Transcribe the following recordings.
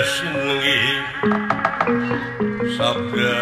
Sinengi sabda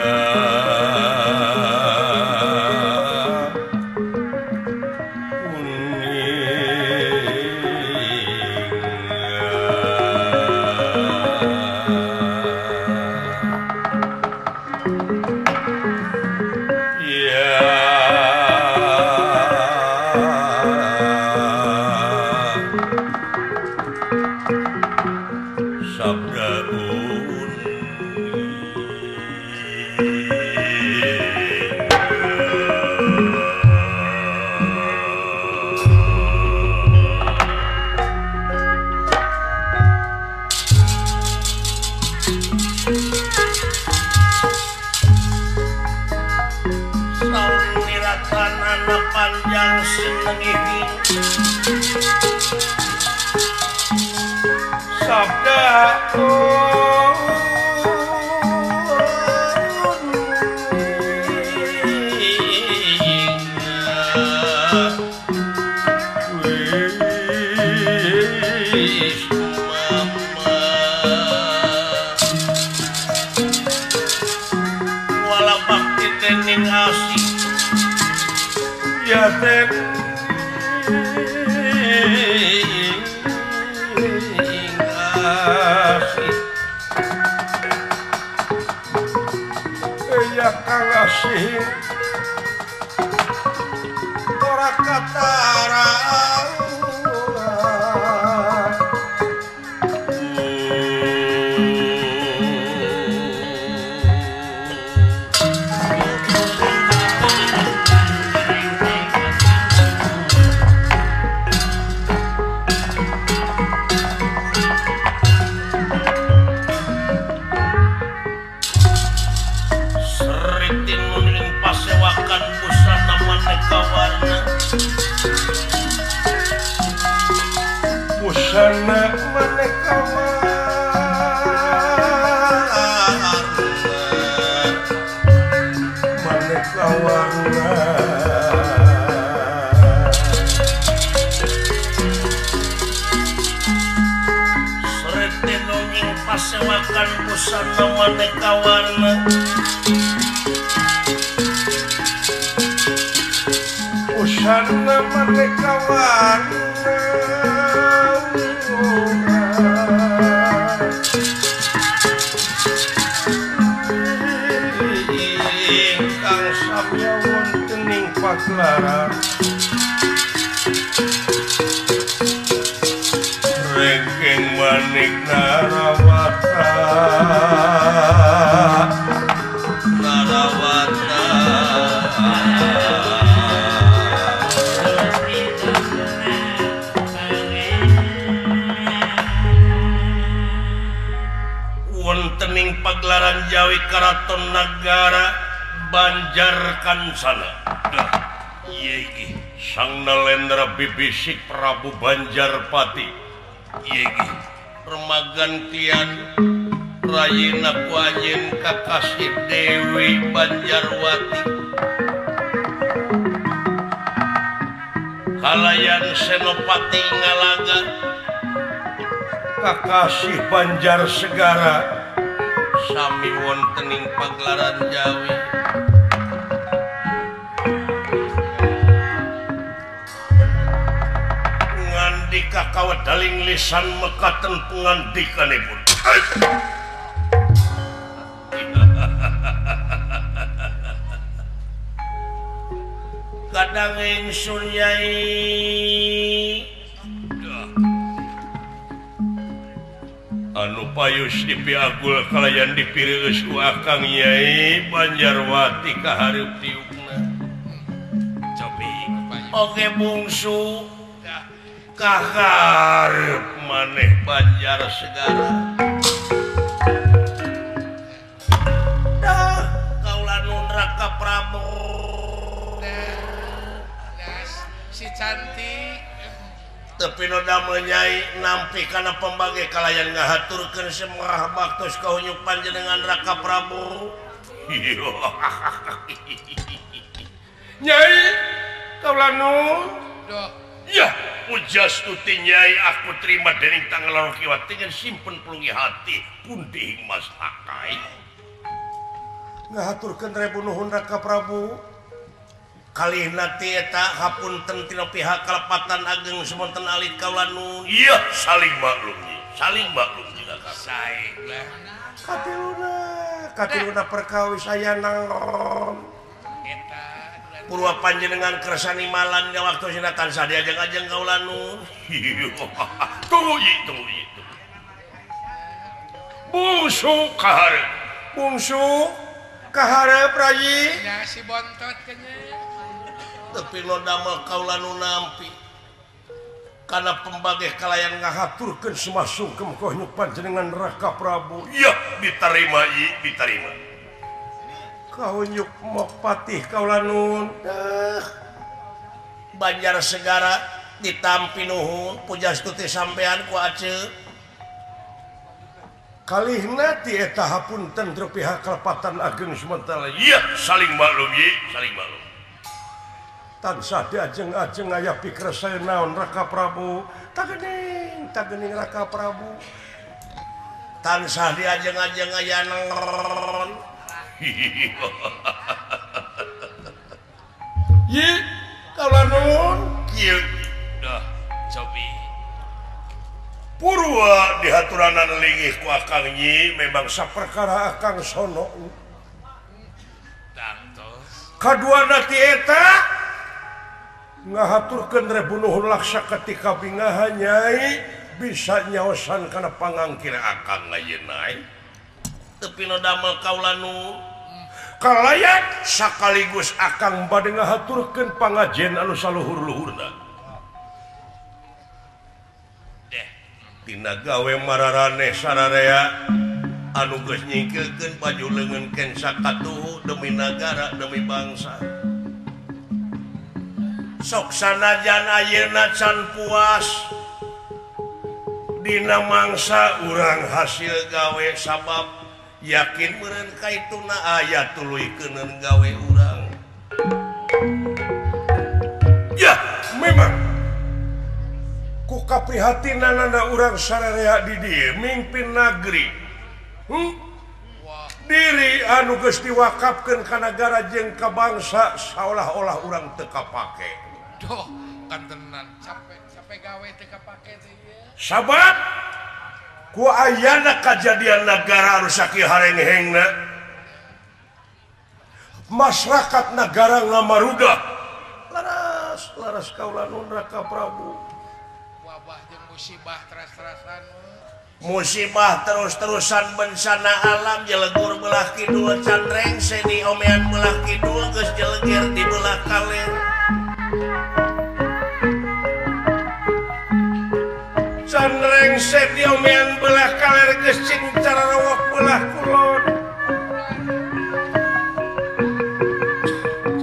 Panjang senengi sabda wala bakti dening asih ya teh asih ya kang asih ora katara. Busana maneka warna, maneka warna. Serete nonging pasewakan busana maneka warna. Busana maneka warna. Ingkang samya wonten ing pagelaran rengking manik narawata narawata. Wontening pagelaran Jawi Karaton Nagara Banjar Kansana. Ieu Sang Nalendra bibisik Prabu Banjarpati. Ieu remagan kian rayina ku anjeun kakasih Dewi Banjarwati. Kalayan Senopati Ngalaga kakasih Banjar Segara sami wontening pagelaran Jawi. Ngandika kawedaling lisan mekaten pengandikanipun. Kadang ingsun Yai anu payus dipiagul kalayan dipireueus ku Akang Nyai Banjarwati kahareup tiukna. Cobi oge bungsu kahareup maneh Banjar Segara. Dah kaula nun Raka Prabu. Si cantik Tapi nu damel Nyai nampi kana pembagi kalayan ngahaturkeun semrah baktos kahunyuk panjenengan Raka Prabu. Nyai kaula nun. Duh. Ya. Pujastuti Nyai aku terima dening tangan loro kiwa dengan simpen pelungi hati punding Mas Akai. Ngahaturkeun rebu nuhun Raka Prabu. Kalihna ti eta hapunten tina pihak kalepatan ageng semonten alit kaula nun. Iya, saling maklum nyi. Saling maklum nyi Kakang. Sae lah. Katiluna, katiluna perkawis aya naon. Eta Purwa panjenengan kersani malan dina waktu sina tansah diajeng-ajeng kaula nun. Tunggu yi, tunggu yi. Bungsu kaharep. Bungsu kaharep rayi. Nya si bontot kenya. Tepi lo damel kaula nu nampi. Kana pembageh kalayan ngahaturkeun sumasungkem ka panjenengan Raka Prabu. Iya, diterima yi, diterima. Kahunyuk mok patih kaula nun. Banjar Segara ditampi nuhun pujastuti sampean ku Aceu. Kalihna ti eta hapunten teu pihak kalepatan ageng sementara. Iya, saling maklum yi, saling maklum. Tansah diajeng-ajeng aya pikir saya naon Raka Prabu. Tagening, tagening Raka Prabu. Tansah diajeng-ajeng aya naon. Yi, kaula nuhun kieu. Dah, cobi. Purwa dihaturanan linggih ku Akang nyi memang saperkara Akang sono. Tangtos. Kaduana ti eta ngahaturkeun rebu nuhun laksa ketika bingahan Nyai bisa nyaosan kana pangangkir Akang ayeuna. Tepi nu damel kaula nu kalayan sakaligus Akang bade ngahaturkeun pangajen anu saluhur-luhurna. Deh, tina gawe mararaneh sararea anu geus nyingkilkeun baju leungeun kensa katuhu demi nagara demi bangsa. Sok sanajan ayeuna can puas dina mangsa urang hasil gawe sabab yakin meureun kaituna aya tuluykeuneun gawe urang. Ya, memang ku kaprihatinanana urang sararea di dieu mimpin nagri. Diri anu geus diwakafkeun ka nagara jeung ka bangsa saolah-olah urang teu kapake. Duh, kantenan capek capek gawe teu kapake teh ieu. Sabab ku ayana kajadian nagara anu sakieu harenghengna masyarakat nagara ngamarudah. Laras laras kaula nun Raka Prabu. Wabah jeung musibah teras-terasan. Musibah terus-terusan bencana alam jelegur belah kidul can rengse di omean belah kidul geus jelegir di belah kaler. Can rengse di omean belah kaler geus cing carawok belah kulon.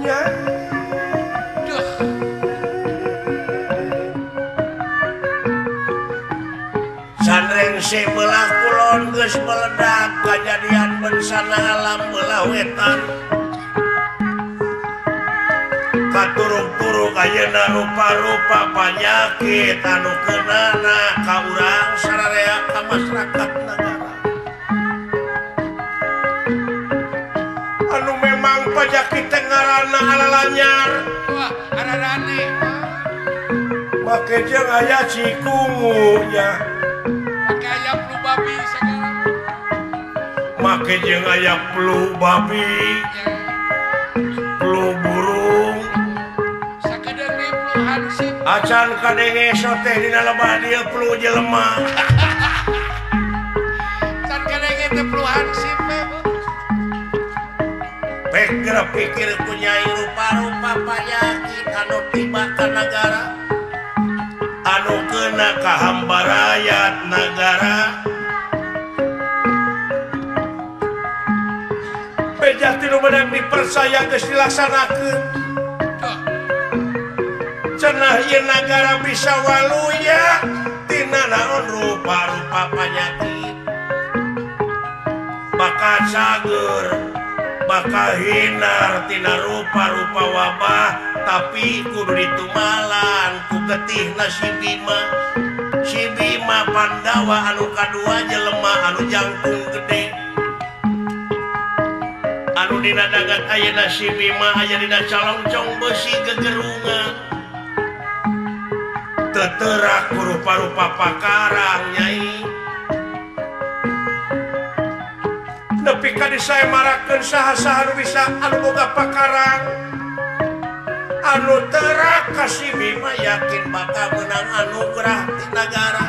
Ya. Duh. Can rengse belah kulon geus meledak kajadian bencana alam belah wetan. Katuruk-turuk ayeuna rupa-rupa panyakit anu keunana ka urang sararea ka masyarakat nagara. Anu memang panyakit teh ngaranna alalanyar. Wah, ararane. Make jeung aya cikungunya. Make aya flu babi segala. Make jeung aya flu babi. Flu burung. Acan kadenge sote dina lebah dieu flu jelema. Can kadenge teh flu hansip we. Pek geura pikir ku Nyai rupa-rupa panyakit anu tiba ka nagara. Anu keuna ka hambarayat nagara. Beja ti nu meunang dipercaya geus dilaksanakeun. Cenah ieu nagara bisa waluya tina naon rupa-rupa panyakit. Bakal cager, bakal hinar tina rupa-rupa wabah, tapi kudu ditumalan ku ku getihna si Bima. Si Bima Pandawa anu kadua jelema anu jangkung gede. Anu dina dagat ayeuna si Bima aya dina calongcong besi gegerungan. Teterak rupa-rupa pakarang nyai. Nepi ka disaemarakeun saha-saha nu bisa anu boga pakarang. Anu terak ka si Bima yakin bakal menang anugerah ti nagara.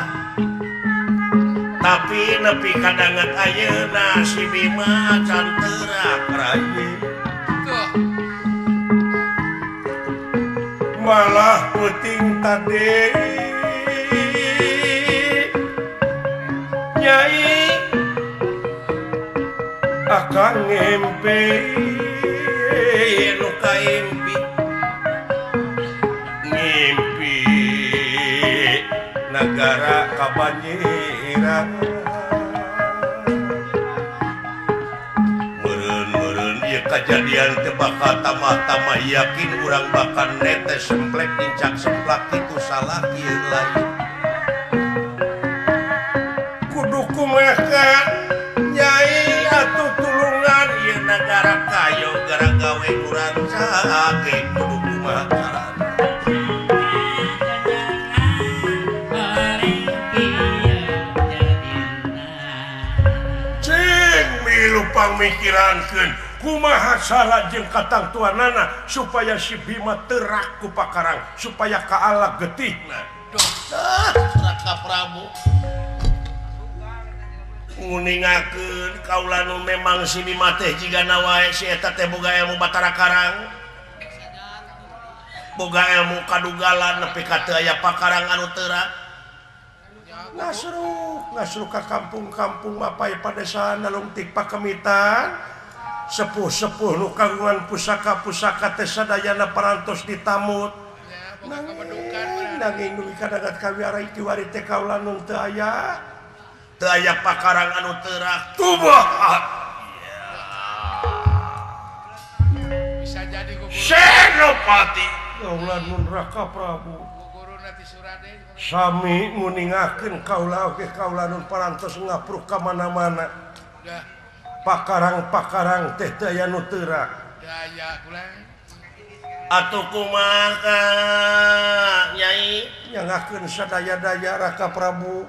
Tapi nepi kadanget ayeuna si Bima can terak rayi. Malah puting tadi nyai akang ngimpi nu kaimpi ngimpi nagara kabanjiran. Meureun-meureun ieu kajadian teh bakal tambah-tambah yakin urang bakal netes semplek nincak semplak kitu salah ieu lain. Kudu kumaha nyai atuh tulungan ieu nagara kayo gara gawe urang saha ge kudu kumaha carana. Cing milu pamikirankeun kumaha salah jeung katangtuanana supaya si Bima terak ku pakarang supaya kaala getihna. Duh, Raka Prabu nguningakeun kaula nu memang si Bima teh jigana wae si eta teh boga ilmu Batara Karang. Boga ilmu kadugalan nepi ka teu aya pakarang anu terak. Ngasruk ka kampung-kampung mapay padesaan nalungtik pakemitan. Sepuh-sepuh nu kagungan pusaka-pusaka teh sadayana parantos ditamut. Nanging nu kadagat kawiara iki wari teh kaula nu teu aya. Teu aya pakarang anu terak. Tubuh. Bisa jadi guru. Senopati kaula nun Raka Prabu. Sami nguningakeun kaula oge kaula nun parantos ngapruk ka mana-mana. Pakarang-pakarang teh teu aya nu teurak. Teu aya kulang. Atuh kumaha nyai nyangakeun sadaya-daya Raka Prabu.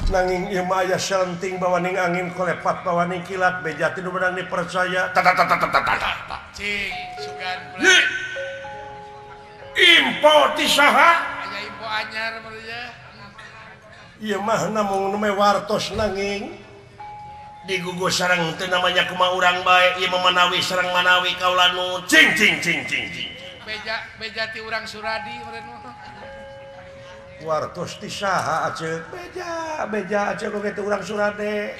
Nanging ieu mah aya selenting bawaning angin kolepat bawaning kilat beja teu beunang dipercaya. Ta ta ta ta ta ta. Cing sugan kulang. Info ti saha? Aya info anyar meureun ya. Ieu mah namung nu wartos nanging digugu sareng teu namanya kumaha urang bae ieu mah manawi sareng manawi kaula nu cing cing cing cing cing. Beja beja ti urang Suradi meureun mah. Wartos ti saha aceuk? Beja beja aceuk oge ti urang Surade.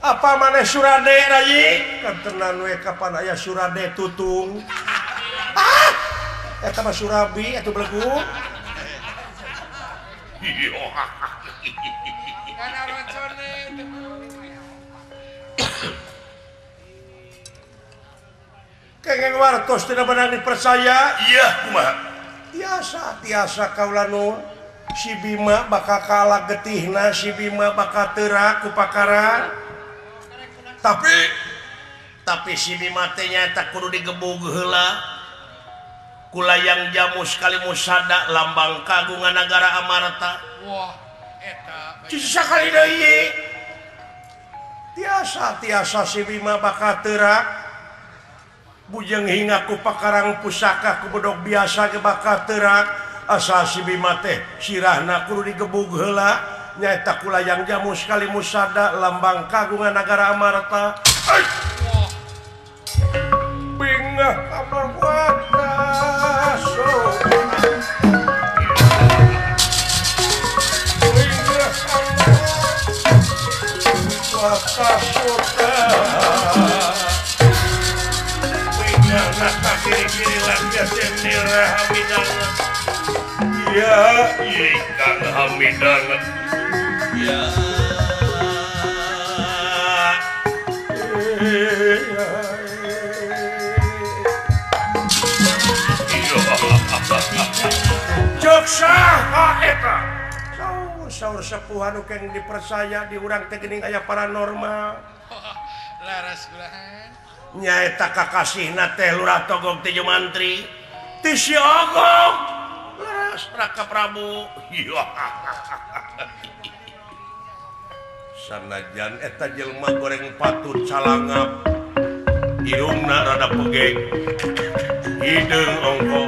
Apa maneh Surade rayi? Kantenan we kapan aya Surade tutung. Ah! Eta mah Surabi atuh belegu. Kana roncone. Kengeng wartos tidak benar dipercaya. Iya kumaha? Tiasa tiasa kaula nu si Bima bakal kalah getihna, si Bima bakal terak ku pakarang. Tapi si Bima teh nyaeta kudu digebug heula. Kulayang jamu sekali musada lambang kagungan nagara Amarta. Wah, eta. Sakali deui. Tiasa tiasa si Bima bakal terak. Bujeng hinga ku pakarang pusaka ku bedog biasa ge bakal terak. Asal si Bima teh sirahna kudu digebug heula nyaeta kulayang jamu sekali musada lambang kagungan nagara Amarta. Bingah amarwata so. Bingah amarwata sota. Kiri-kiri lagi senira hamidangan. Ya, ikan hamidangan. Ya. Cek saha eta? Saur sepuh anu keng dipercaya di urang teh geuning aya paranormal. Laras kulahan. Nyaeta kakasihna teh Lurah Togog teh Mantri. Ti si Ogog. Laras Raka Prabu. Sanajan eta jelema goreng patut calangap. Irungna rada pegek. Hideung ongko.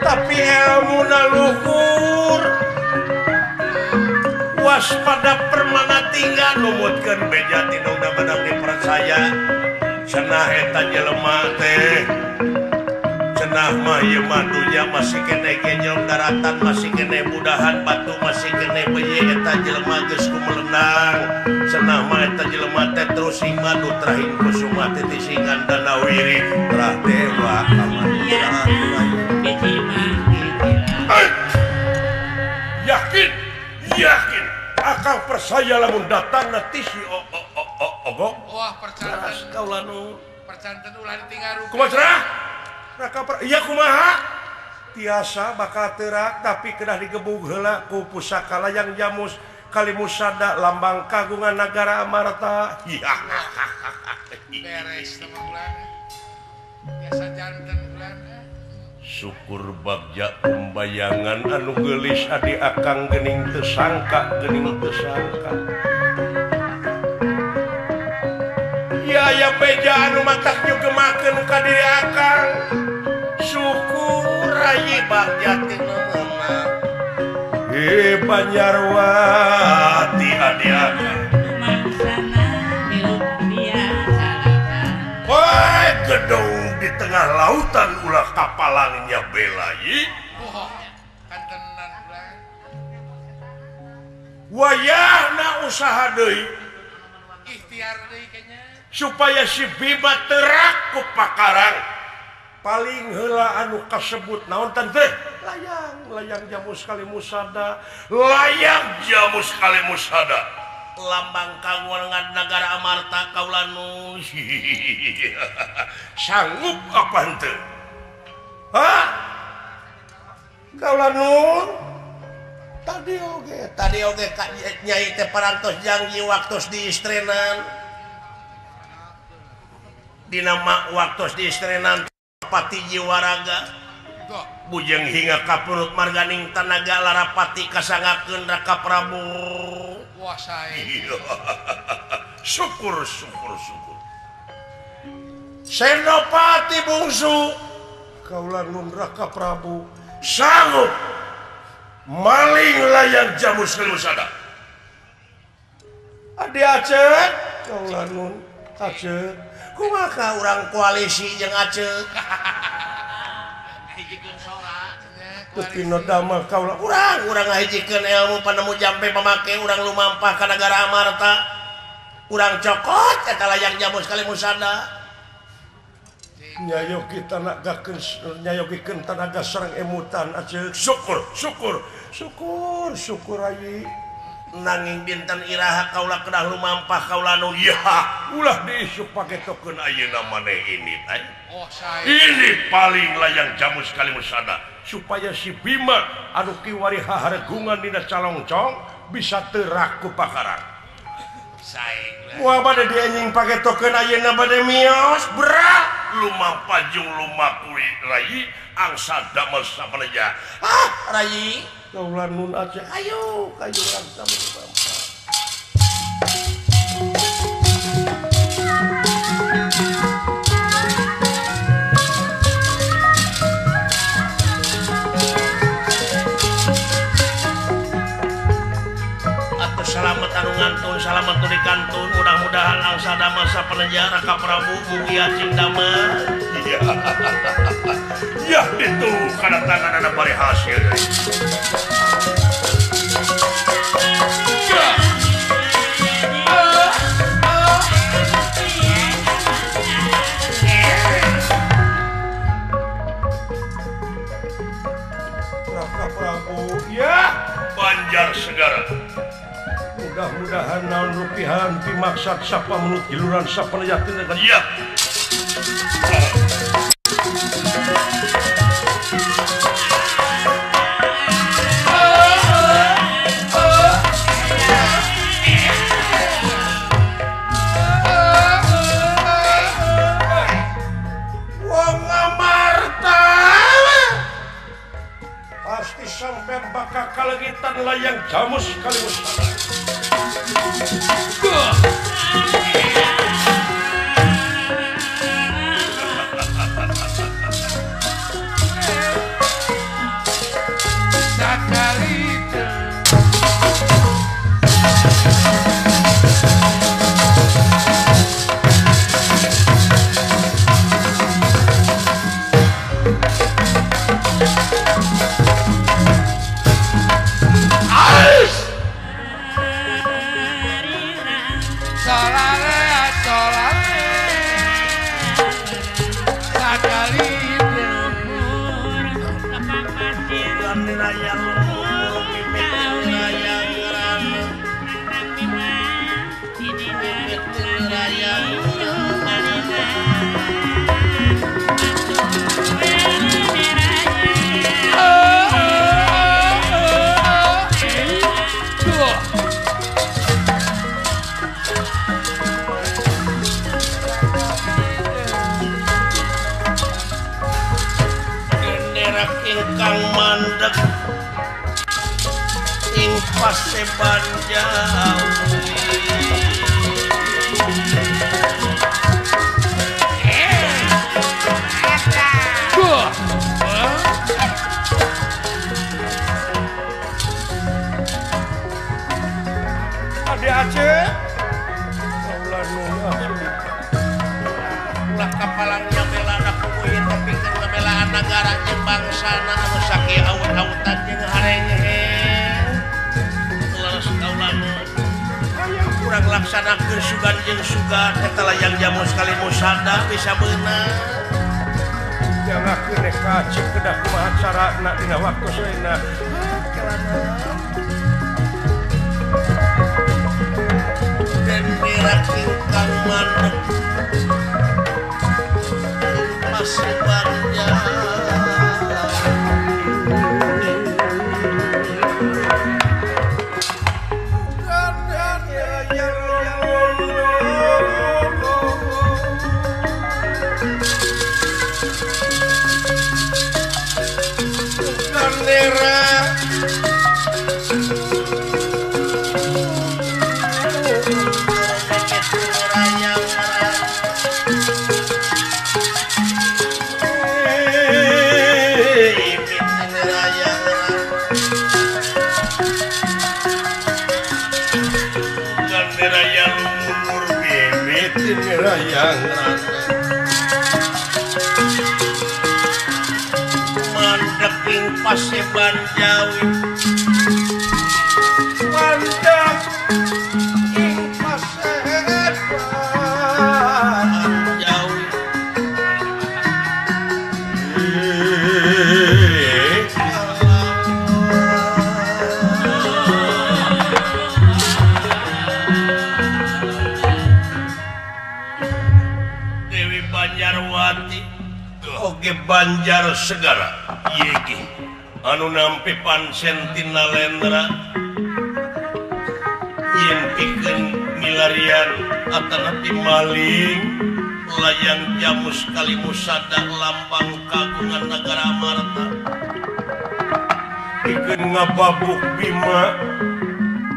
Tapi ilmuna luhur. Waspada permana tinggal numutkeun beja tinungna beunang dipercaya. Cenah eta jelema teh. Cenah mah ieu mah dunya masih keneh genyong daratan masih keneh budahan batu masih keneh beuye eta jelema geus kumelenang. Cenah mah eta jelema teh terus sing madu trahing kusuma teh tisingan danawiri trah dewa aman. Yakin, yakin akang percaya lamun datang nanti si ogog. Wah, percanten. Kaula nu. Percanten ulah ditinggal. Kumaha cenah? Raka iya kumaha? Tiasa bakal terak tapi kedah digebug heula ku pusaka layang jamus Kalimusada lambang kagungan nagara Amarta. Iya. Beres sama ulah. Biasa janten ulah. Syukur bagja pembayangan anu geulis adi akang geuning teu sangka geuning teu sangka. Ya aya beja anu matak nyugemakeun ka diri akang. Syukur ayi bagja teu meunang. He Banjarwati adi akang. Woi gedung di tengah lautan ulah kapalangnya belayi. Wayahna usaha deui. Ikhtiar deui kayaknya. Supaya si Bima terak ku pakarang. Paling heula anu kasebut naon teh? Layang, layang jamus Kalimusada, layang jamus Kalimusada. Lambang kagungan nagara Amarta kaula nu. Sanggup apa henteu? Hah? Kaula nu tadi oge ka nyai teh parantos janji waktos diistrenan. Dina waktos diistrenan pati jiwaraga. Bujeng hingga kapurut marganing tanaga larapati kasangakeun Raka Prabu. Wah, sae. Syukur syukur syukur. Senopati bungsu kaula nun Raka Prabu sanggup maling layang jamus Kalimusada. Adi Aceh kaula nun Aceh kumaha urang koalisi jeung Aceh. Teu damel kaula urang urang ngahijikeun ilmu panemu jampe pamake urang lumampah ka nagara Amarta. Urang cokot eta layang jamus Kalimusada. Nyayogi tanagakeun nyayogikeun tanaga sareng emutan Aceh. Syukur syukur syukur syukur ayi. Nanging dinten iraha kaula kedah lumampah kaula nu ya ulah diisuk paketokeun ayeuna maneh ini teh. Oh, sae. Ini paling layang jamus Kalimusada supaya si Bima anu kiwari haharegungan dina calongcong bisa terak ku pakarang. Sae. Moal bade dianjing paketokeun ayeuna bade mios berat lumampah jeung lumaku rayi angsa damel sapeneja. Ah, rayi kaula nun Aceh ayo kayu urang sami lumampah. Atuh salamet anu ngantun salamet nu dikantun mudah-mudahan angsa damel sapeneja Raka Prabu mugi acing damel. Iya. Ya itu kedatangan anak bari hasil. Ya. Raka Prabu ya Banjar Segara. Mudah-mudahan naon rupihan pimaksad sapa menut giluran sapa yakin. Ya. Sampai bakal kalegitan layang jamus kali musada. Ingkang mandek ing Paseban Jawi. Ade Aceh ulah kapalangnya bela kukuyin tepikeun kabelaan nagara jeung bangsana anu sakieu awut-awutan jeung harenghe leres kaula nu hayang kurang laksanakeun sugan jeung sugan eta layang jamus kali musada bisa beunang jangakeun ka Aceh kedah kumaha carana dina waktu saena den mirak ingkang mandek Paseban mandek ing Paseban Jawi mandek ing Paseban Jawi Dewi Banjarwati oge Banjar Segara yegi anu nampi pansentina lendra yen pikeun milarian atanapi maling layang jamus kali musada lambang kagungan nagara Amarta pikeun ngababuk Bima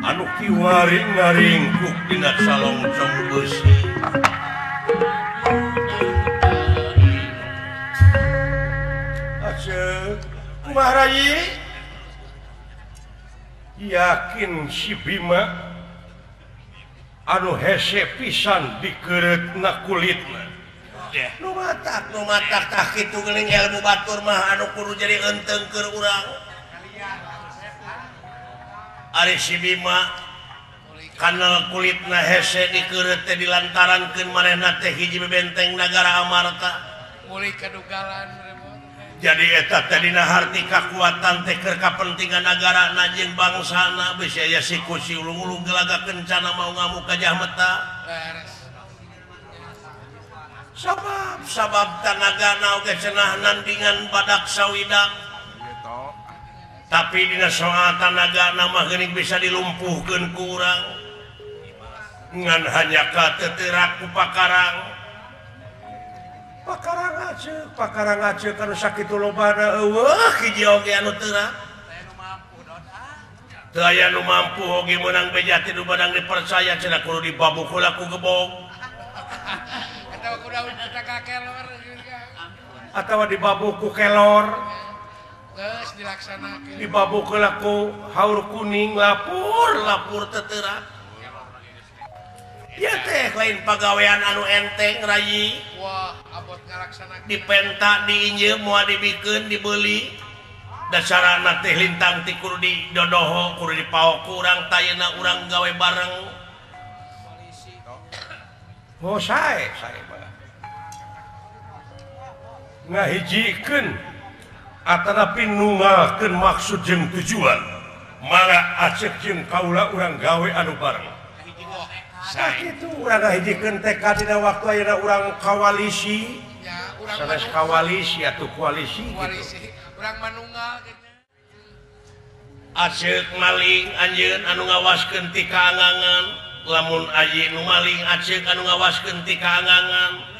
anu kiwari ngaringkuk dina salongcong beusi. Kumaha yakin si Bima anu hese pisan dikeretna kulitna. Nu matak tah kitu geuning ilmu batur mah anu kudu jadi eunteng keur urang. Ari si Bima kanal kulitna hese dikeureut teh dilantarankeun manehna teh hiji benteng nagara Amarta. Mulai kadugalan. Jadi eta teh dina harti kakuatan teh keur kapentingan nagarana jeung bangsana bisi aya siku si ulung-ulung gelaga kencana mau ngamuk ka Jahmeta. Sabab Sabab tanagana oge cenah nandingan badak sawidak. Tapi dina soal tanagana mah geuning bisa dilumpuhkeun ku urang. Ngan hanya ka teu teurak ku pakarang. Pakarang aceuk anu sakitu lobana eueuh hiji oge anu teurak. Teu aya nu mampu oge meunang beja ti nu badang dipercaya cenah kudu dibabuk heula ku gebog. Atawa dibabuk ku kelor. Geus dilaksanakeun. Dibabuk heula ku haur kuning lapur teu teurak. Ieu teh lain pagawean anu enteng rayi. Wah, abot ngalaksanakeun. Dipenta diinjeum moal dibikeun dibeli. Da carana teh lintang ti kudu didodoho, kudu dipaok ku urang tayeuna urang gawe bareng. Oh sae mah. Ngahijikeun atanapi nungalkeun maksud jeung tujuan. Mangga aceuk jeung kaula urang gawe anu bareng. Sakitu urang ngahijikeun tekad dina waktu ayeuna urang kawalisi. Ya, urang sanes kawalisi atuh koalisi gitu. Urang manunggal gitu. Aceuk maling anjeun anu ngawaskeun ti kaangangan, lamun aji nu maling aceuk anu ngawaskeun ti kaangangan.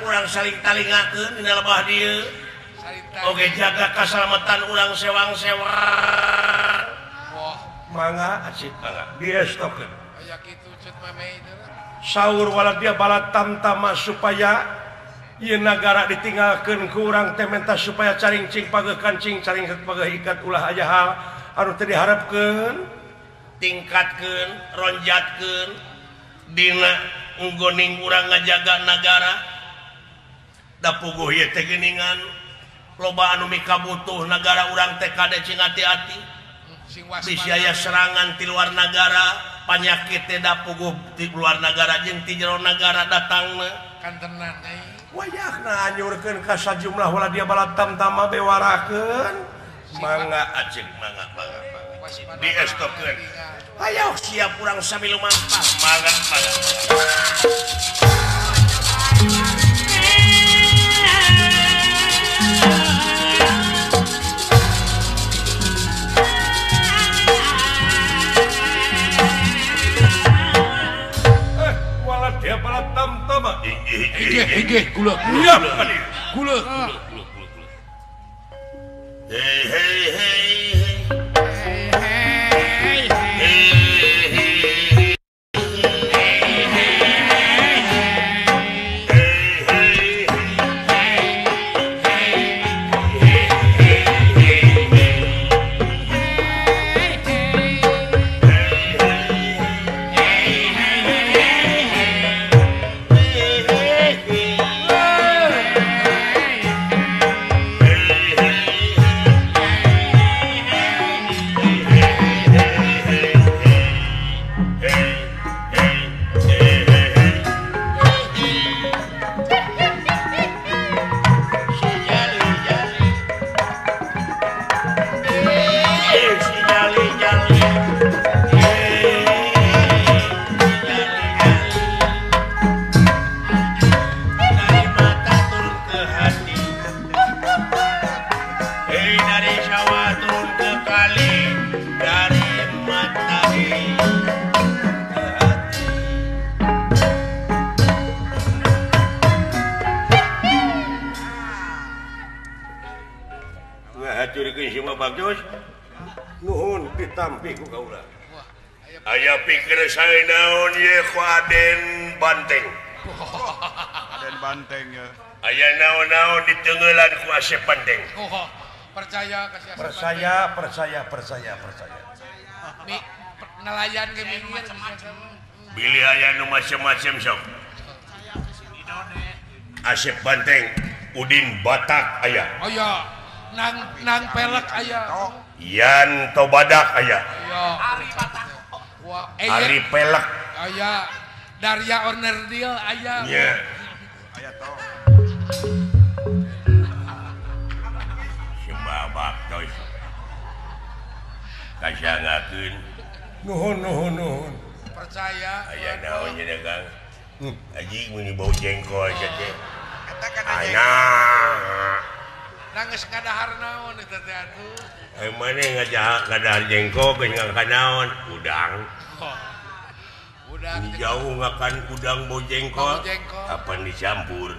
Urang saling talingakeun dina lebah dieu. Oge jaga kasalamatan urang sewang-sewang. Mangga acik mangga diestokeun. Aya kitu cut mame itu. Saur waladia balat tamtama supaya ieu nagara ditinggalkeun ku urang teh menta supaya caring cing pageuh kancing caring pageuh ikat ulah aya hal anu teu diharepkeun, tingkatkeun, ronjatkeun dina nggoning urang ngajaga nagara. Da puguh ieu teh geuningan loba anu mikabutuh nagara urang teh kade cing hati-hati. Bisi aya serangan ti luar nagara, panyakit teh da puguh ti luar nagara jeung ti jero nagara datangna. Kantenan deui. Wayahna anyurkeun ka sajumlah waladia balat tamtama bewarakeun. Mangga aceuk mangga mangga. Diestokeun. Ayo siap urang sami lumampah. Mangga mangga. Inggih, gula. Gula. Hey hey hey. Nuhun ditampi ku kaula. Aya pikir saya naon ye ku Aden Banteng. Aden Banteng ya. Aya naon-naon ditenggelan ku Asep Banteng. Oh, percaya kasih Asep. Percaya, percaya, percaya, percaya. Mi nelayan ge minggir Bilih aya nu macem-macem sok. Asep Banteng, Udin Batak aya. Oh iya. Nang pelek aya. Yan Tobadak aya. Ari Batak. Ari pelek aya. Darya Onerdil aya. Nya. Aya to. Sebabak toy. Kasangakeun. Nuhun nuhun nuhun. Percaya. Aya naon nya Kang? Anjing meuni bau jengkol sia teh. Eta kana nangis ngadahar naon eta teh atuh. Eh maneh ngajak ngadahar jengkol geus ngakan naon? Udang. Udang jauh ngakan udang bau jengkol. Kapan dicampur?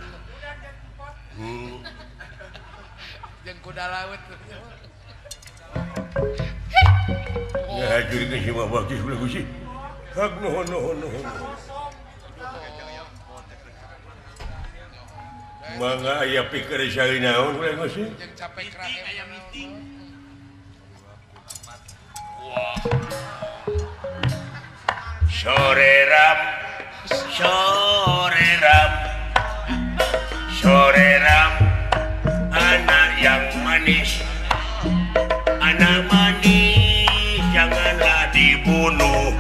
Jeung kuda laut. Ya jurikeun si Bapak geus ulah Gusti. Hak nuhun nuhun nuhun. Mangga aya pikir sari naon ulah Gusti? Jeung capek krahem aya meeting. Wah. Soreram soreram soreram anak yang manis, anak manis janganlah dibunuh.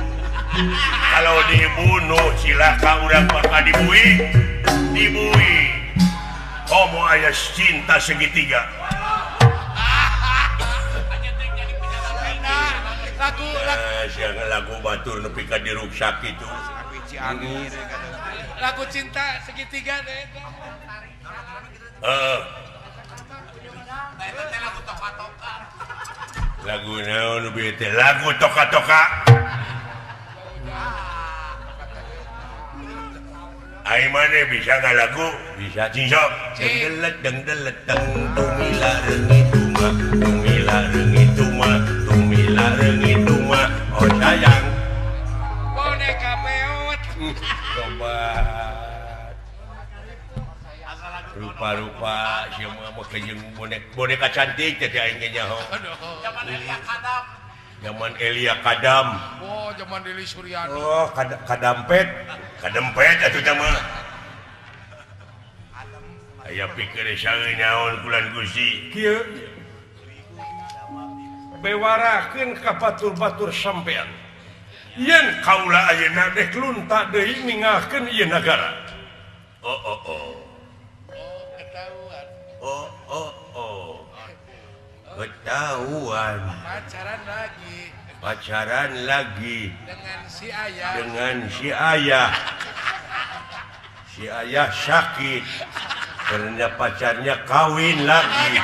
Kalau dibunuh silaka urang bakal dibui, dibui. Homo aya cinta segitiga. Lagu lagu batur nepi ka diruksak kitu. Lagu cinta segitiga teh. Heeh. Lagu naon nu bieu teh? Lagu toka-toka. Ai maneh bisa ngalagu? Bisa cing sok. Dengdelet dengdelet deng tumila reungit tuma, tumila reungit tuma, tumila reungit tuma. Oh sayang. Boneka peot. Coba. Rupa-rupa sia mah jeung boneka cantik teh aing ge nyaho. Zaman Elia Kadam. Zaman Elia Kadam. Oh, zaman Deli Suryani. Oh, kadampet. Kadempet atuh teh mah. Aya pikir saeun naon kulan Gusti. Kieu bewarakeun ka batur-batur sampean. Yen kaula ayeuna dek lunta deui ninggalkeun ieu nagara. Oh oh oh. Ketahuan. Oh oh oh. Ketahuan. Pacaran lagi. Pacaran lagi. Dengan si ayah. Dengan si ayah. Si ayah sakit karena pacarnya kawin lagi.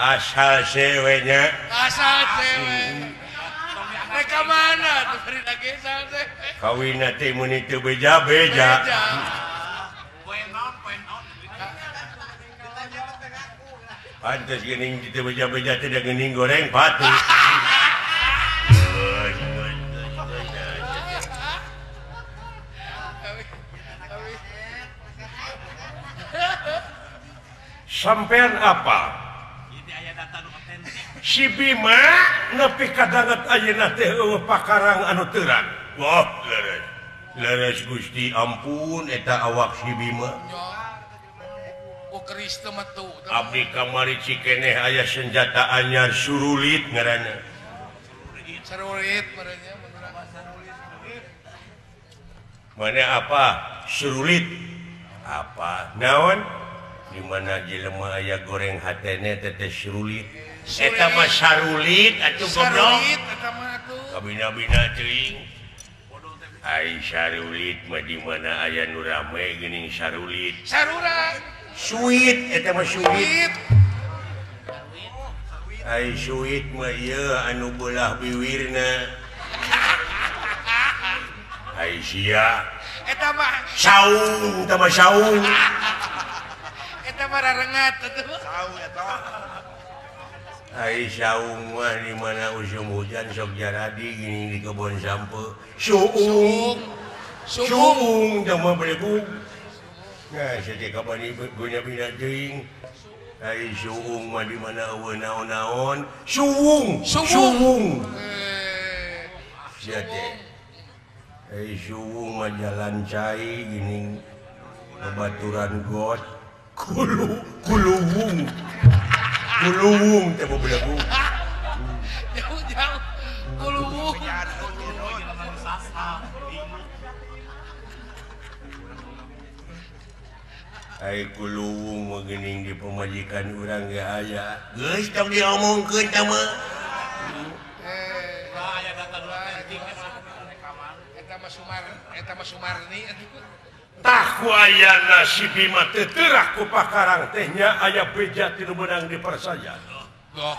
Asal sewenya. Asal sewe. Mereka mana tuh beri lagi asal sewe. Kawin teh mun teu beja-beja. Pantes geuning teu beja-beja teh da geuning goreng pati. Sampean apa? Si Bima nepi kadanget ayeuna teh eueuh pakarang anu terang. Wah, leres. Leres Gusti ampun eta awak si Bima. Ku keris teu metu. Abdi kamari cikeneh aya senjata anyar surulit ngaranna. Surulit merenya. Mana apa? Surulit. Apa? Naon? Di mana jelema aya goreng hatene teh surulit. Eta mah sarulit atuh goblok. Sarulit eta mah atuh. Kabina-bina teuing. Ai sarulit mah di mana aya nu rame geuning sarulit. Saruran. Suit eta mah suit. Ai suit mah ieu anu beulah biwirna. Ai sia. Eta mah saung, eta mah saung. Eta mah rarengat atuh. Saung eta. Ai saung mah di mana usum hujan sok jaradi gini di kebon sampe. Suung. Suung teh mah belegug. Nah, saja kapan ibu guna bina teuing. Ai suung mah di mana eueuh naon-naon. Suung, suung. Sia teh. Ai suung mah jalan cai gini babaturan got. Kulu kuluwung. Kuluwung teh bebelagu. Jauh-jauh kuluwung. Ai kuluwung mah geuning di pamajikan urang ge aya. Geus tong diomongkeun tah mah. Aya data eta mah Sumar, eta mah Sumarni atuh. Tah ku ayana si Bima teu teurak ku pakarang teh nya aya beja ti nu meunang dipercaya. Goh.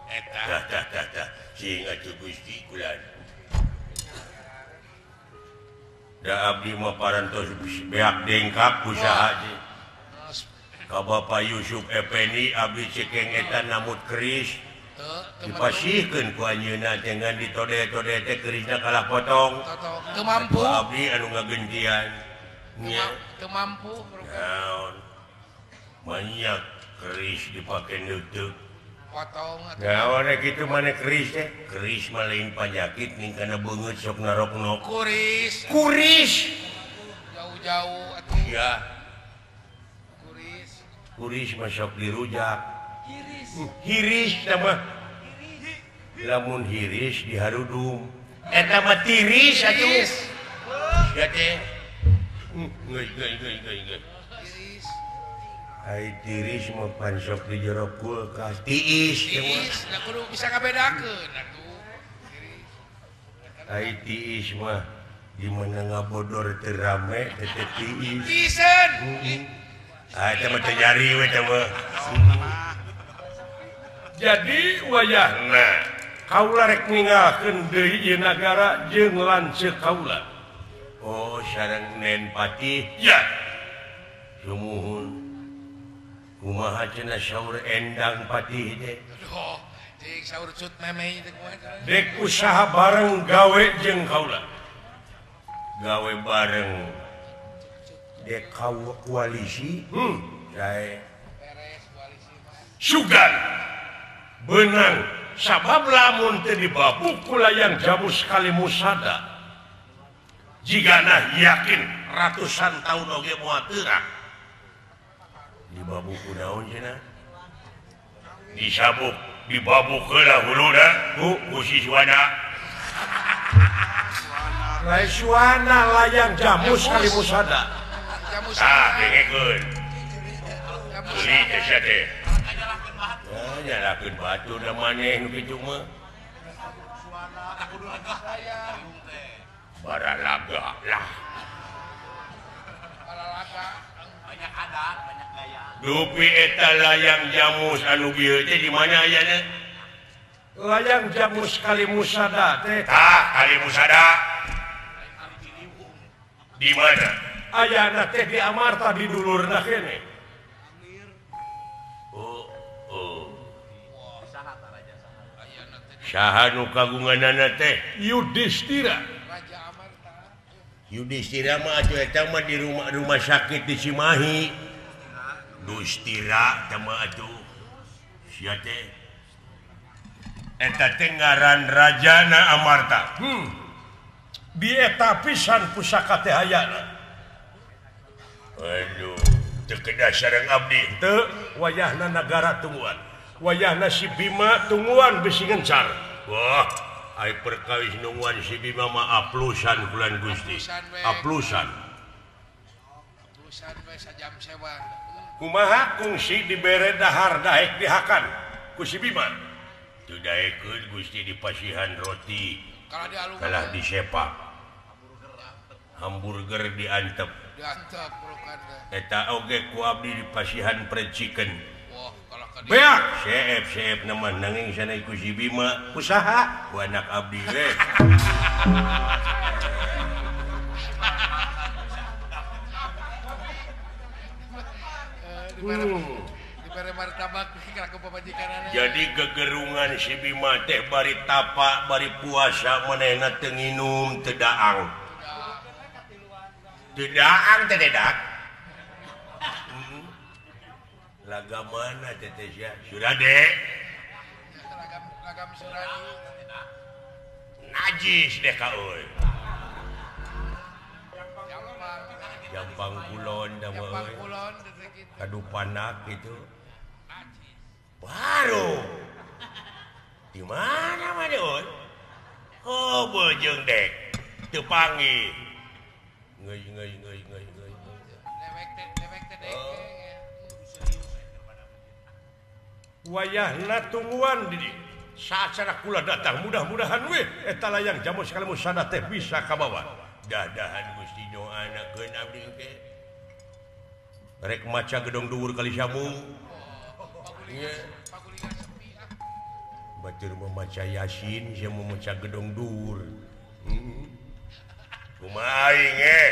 Eta. Tah tah tah tah. Sing atuh Gusti kula. Da abdi mah parantos beak dengkap usaha teh. Ka Bapak Yusuf Effendi abdi cekeng eta namut keris. Dipasihkeun ku anjeunna teh ngan ditode-tode teh kerisna kalah potong. Teu mampu. Abdi anu ngagentian. Teu mampu. Naon? Banyak keris dipake neuteuk. Potong atuh. Naon kitu maneh keris teh? Keris mah lain panyakit ning kana beungeut sok naroknok. Kuris. Kuris. Jauh-jauh atuh. Ya. Kuris. Kuris mah sok dirujak. Hiris. Hiris tah mah. Lamun hiris diharudum. Eta mah tiris atuh. Sia teh. Geus geus geus geus geus. Tiris. Ai tiris mah pan sok di jero kulkas. Tiis tiis, da kudu bisa ngabedakeun atuh. Tiris. Ai tiis mah di mana ngabodor teu rame teh tiis. Tiisen. Ah eta mah teu nyari we teh mah. Jadi wayahna kaula rek ninggalkeun deui ieu nagara jeung lanceuk kaula. Oh sareng Nen Patih ya. Sumuhun. Kumaha cenah saur Endang Patih teh? Aduh, cing saur cut memeh teh kumaha. Dek usaha bareng gawe jeung kaula. Gawe bareng. Dek koalisi. Sae. Beres koalisi mah. Sugan. Benang sabab lamun teu dibabuk ku layang jamus kali musada. Jigana yakin ratusan tahun oge moal teurak. Dibabuk ku naon cenah? Disabuk, dibabuk heula huluna ku si Suwana. Lain Suwana layang jamus kali musada. Jamus. Ah, dengekeun. Beli teh sia teh. Nyalakeun batu da maneh nu kitu mah. Baralaga lah. Baralaga banyak adat, banyak gaya. Dupi eta layang jamus anu bieu teh di mana ayana? Layang jamus kali musada teh. Tah, kali musada. Di mana? Ayana teh di Amarta di dulurna kene. Oh, oh. Saha nu kagunganana teh? Yudhistira. Yudhistira mah atuh eta mah di rumah sakit di Cimahi. Dustira teh mah atuh. Sia teh. Eta teh ngaran rajana Amarta. Di eta pisan pusaka teh hayana. Aduh, teu kedah sareng abdi teu wayahna nagara tungguan. Wayahna si Bima tungguan bisi gencar. Wah, ai perkawis nungguan si Bima mah aplusan bulan Gusti. Aplusan. Aplusan we sajam sewa. Kumaha kungsi dibere dahar daek dihakan ku si Bima. Teu daekeun Gusti dipasihan roti. Kalah disepak. Hamburger diantep. Diantep bukan. Eta oge ku abdi dipasihan fried chicken. Beak, seep nama nanging sana ku si Bima usaha ku anak abdi we. Jadi gegerungan si Bima teh bari tapak bari puasa manehna teu nginum teu daang. Teu daang teh dedak. Laga mana teteh sia? Surade. Lagam Suradi. Najis deh ka euy. Jampang kulon da mah. Kadupanak gitu. Baru. Di mana mah euy? Oh, beujeung dek. Teu panggih. Ngeuy ngeuy ngeuy ngeuy ngeuy. Dewek teh dewek teh dek. Wayahna tungguan di saat kula datang mudah-mudahan we eta layang jamu sekali musada teh bisa kabawa. Dadahan Gusti doanakeun abdi ge. Rek maca gedong dhuwur kali sambung. Batur memaca Yasin, sia memaca gedong dhuwur. Kumaha aing eh?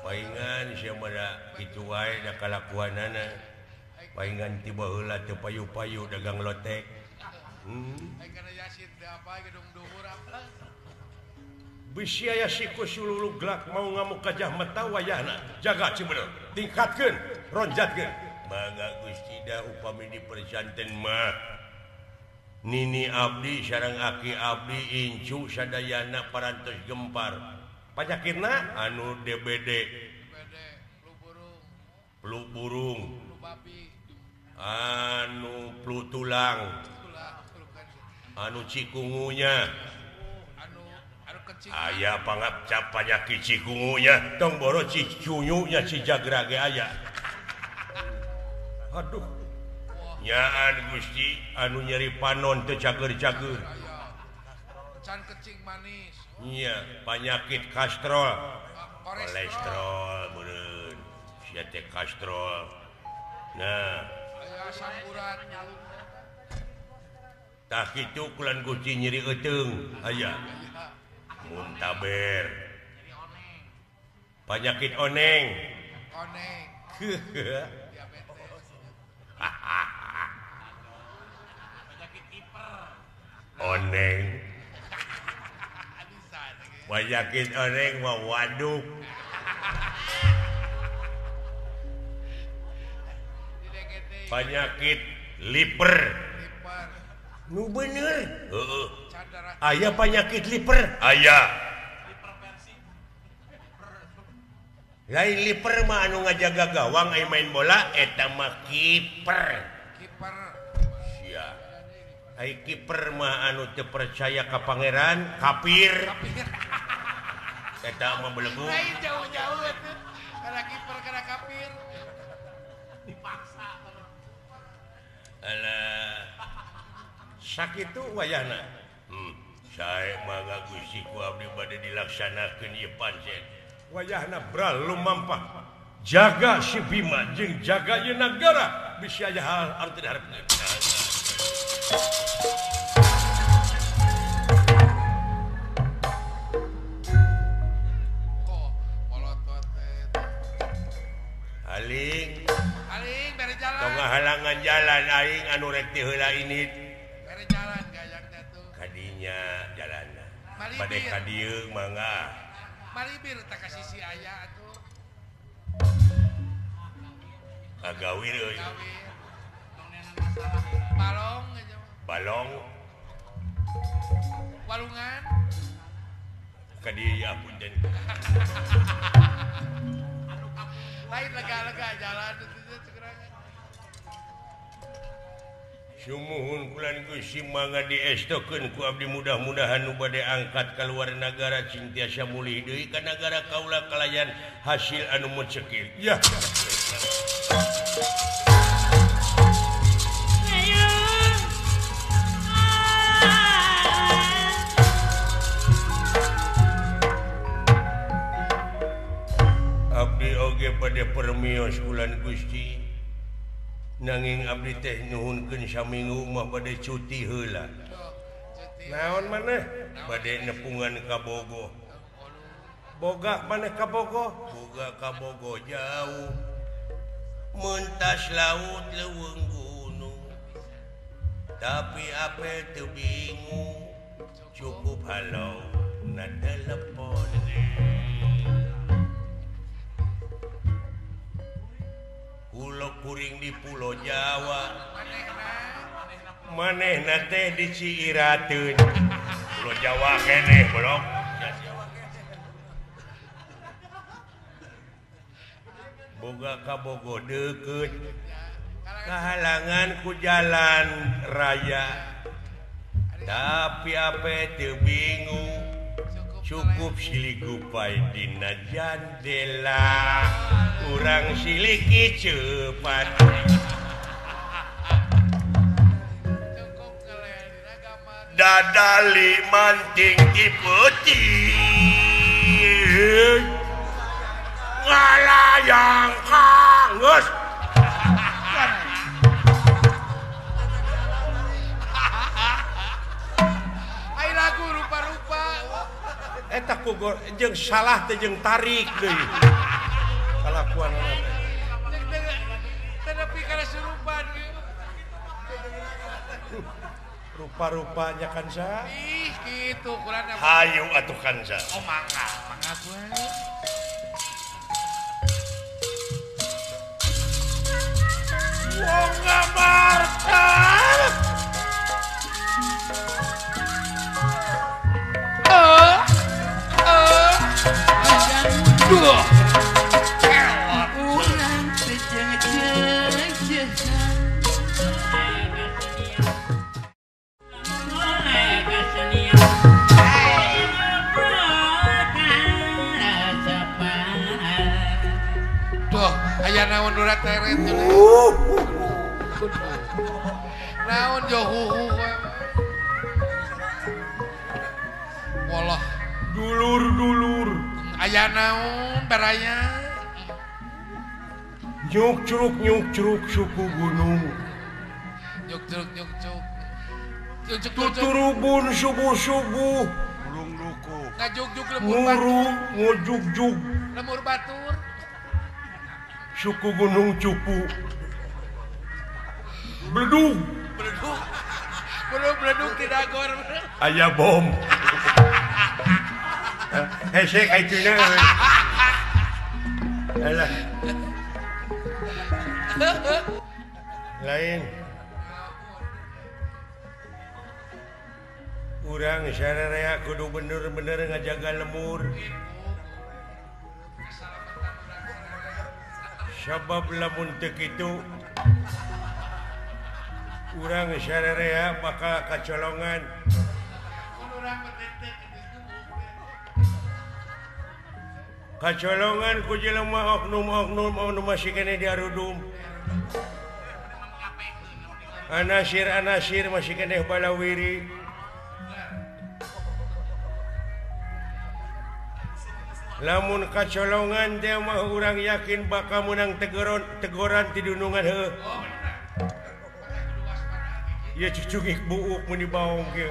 Paingan sia mah da kitu wae da kalakuanana. Paingan ti baheula teu payu-payu dagang lotek. Aing kana Yasin teh apa gedong dhuwur apa? Bisi aya siku sululu glak mau ngamuk gajah mata wayahna. Jaga cibener, tingkatkeun, ronjatkeun. Mangga Gusti da upami diperjanten mah Nini abdi sareng aki abdi incu sadayana parantos gempar. Panyakitna anu DBD, flu burung, anu flu tulang, anu cikungunya, aya pangapcap panyakit cikungunya, tong boro cicunyunya cijagra ge aya. Aduh, nyaan Gusti anu nyeri panon teu cager-cager. Can kecing manis. Nya, panyakit kastrol, kolesterol meureun. Sia teh kastrol. Nah, aya asam urat. Tah kitu kulan Gusti nyeri euteung aya. Muntaber. Panyakit oneng. Oneng. Oneng. Penyakit oneng mah waduk. Penyakit liper. Nu bener. Heeh. Aya penyakit liper. Aya. Lain liper mah anu ngajaga gawang aya main bola eta mah kiper. Kiper. Sia. Ai kiper mah anu teu percaya ka pangeran, kafir. Eta mah belegu. Lain jauh-jauh atuh. Kana kiper kana kafir. Dipaksa. Alah. Sakitu wayahna. Sae mangga Gusti ku abdi bade dilaksanakeun ieu pancen. Wayahna bral lumampah. Jaga si Bima jeung jaga ieu nagara bisi aya hal anu teu diharepkeun. Aling aling bere jalan. Tong halangan jalan aing anu rek ti heula ini. Bere jalan gayang teh tuh. Kadinya jalanna. Bade ka dieu mangga. Malibir tak ka sisi aya atuh. Kagawir euy. Balong aja. Balong. Walungan. Ka dieu ya punten. Lain lega-lega jalan itu cekranya. Sumuhun kulan Gusti mangga diestokeun ku abdi mudah-mudahan nu bade angkat kaluar nagara cing tiasa mulih deui ka nagara kaula kalayan hasil anu mecekil. Ya. Abdi oge bade permios kulan Gusti. Nanging abdi teh nuhunkeun saminggu mah bade cuti heula. Naon maneh? Bade nepungan ka Bogo. Boga maneh ka Bogo? Boga ka Bogo jauh. Mentas laut leuweung gunung. Tapi ape teu bingung. Cukup halau na telepon. Pulo kuring di Pulau Jawa, manehna teh di Ciirateun. Pulau Jawa keneh belum. Boga ka Bogo deukeut, kahalangan ku jalan raya. Tapi ape teu bingung, cukup siligupai dina jandela. Urang siliki cepat. Dadali manting di peuting ngalayang kangeus. Ai lagu rupa-rupa. Eta ku jeung salah teh jeung tarik deui. Kalakuanana teh. Teu nepi kana surupan kieu. Rupa-rupanya Kansa. Ih, kitu kurang. Hayu atuh Kansa. Oh, mangga, mangga gue. Wong ngamarta. Duh. Aya naon durat teret naon johuhu walah dulur-dulur aya naon baraya nyuk curuk suku gunung nyuk curuk nyuk curuk tuturubun subuh-subuh burung luku ngajugjuk lemur batur ngujugjug lemur batur suku gunung cupu beledug beledug belum beledug tidak gor aya bom hese ka ituna alah lain urang sararea kudu bener-bener ngajaga lemur sabab lamun teu kitu urang sararea bakal kacolongan. Kacolongan ku jelema oknum-oknum anu masih keneh diarudum. Anasir-anasir masih keneh balawiri. Lamun kacolongan teh mah urang yakin bakal menang tegoran ti dunungan heuh. Ieu cucungik buuk mun dibaong kieu.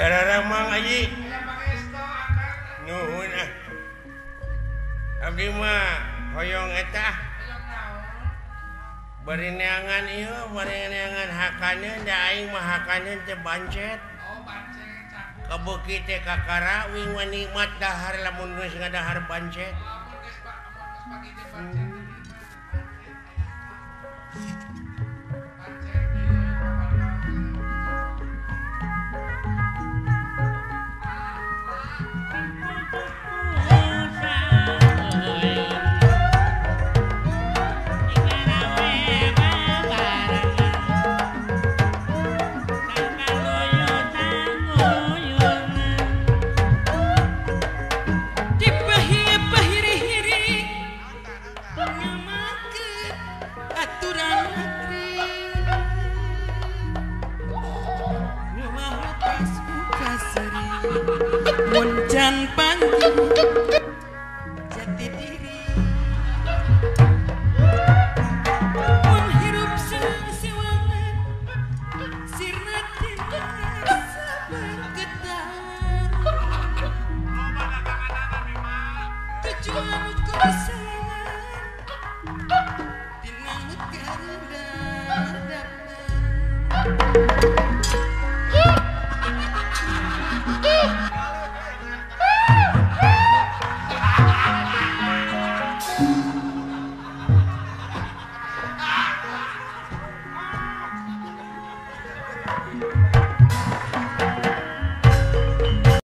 Darara Mang Aji. Nuhun ah. Abdi mah hoyong eta. Bari neangan ieu, bari neangan hakaneun da aing mah hakaneun teh bancet. Oh, bancet cakep. Kabeuki teh kakara wing mah nikmat dahar lamun geus ngadahar bancet. Lamun geus pagi teh bancet. Bancet jati diri mun hirup sasiwangan sirna tina sabar getar tujuan kusayangan tina garuda daftar.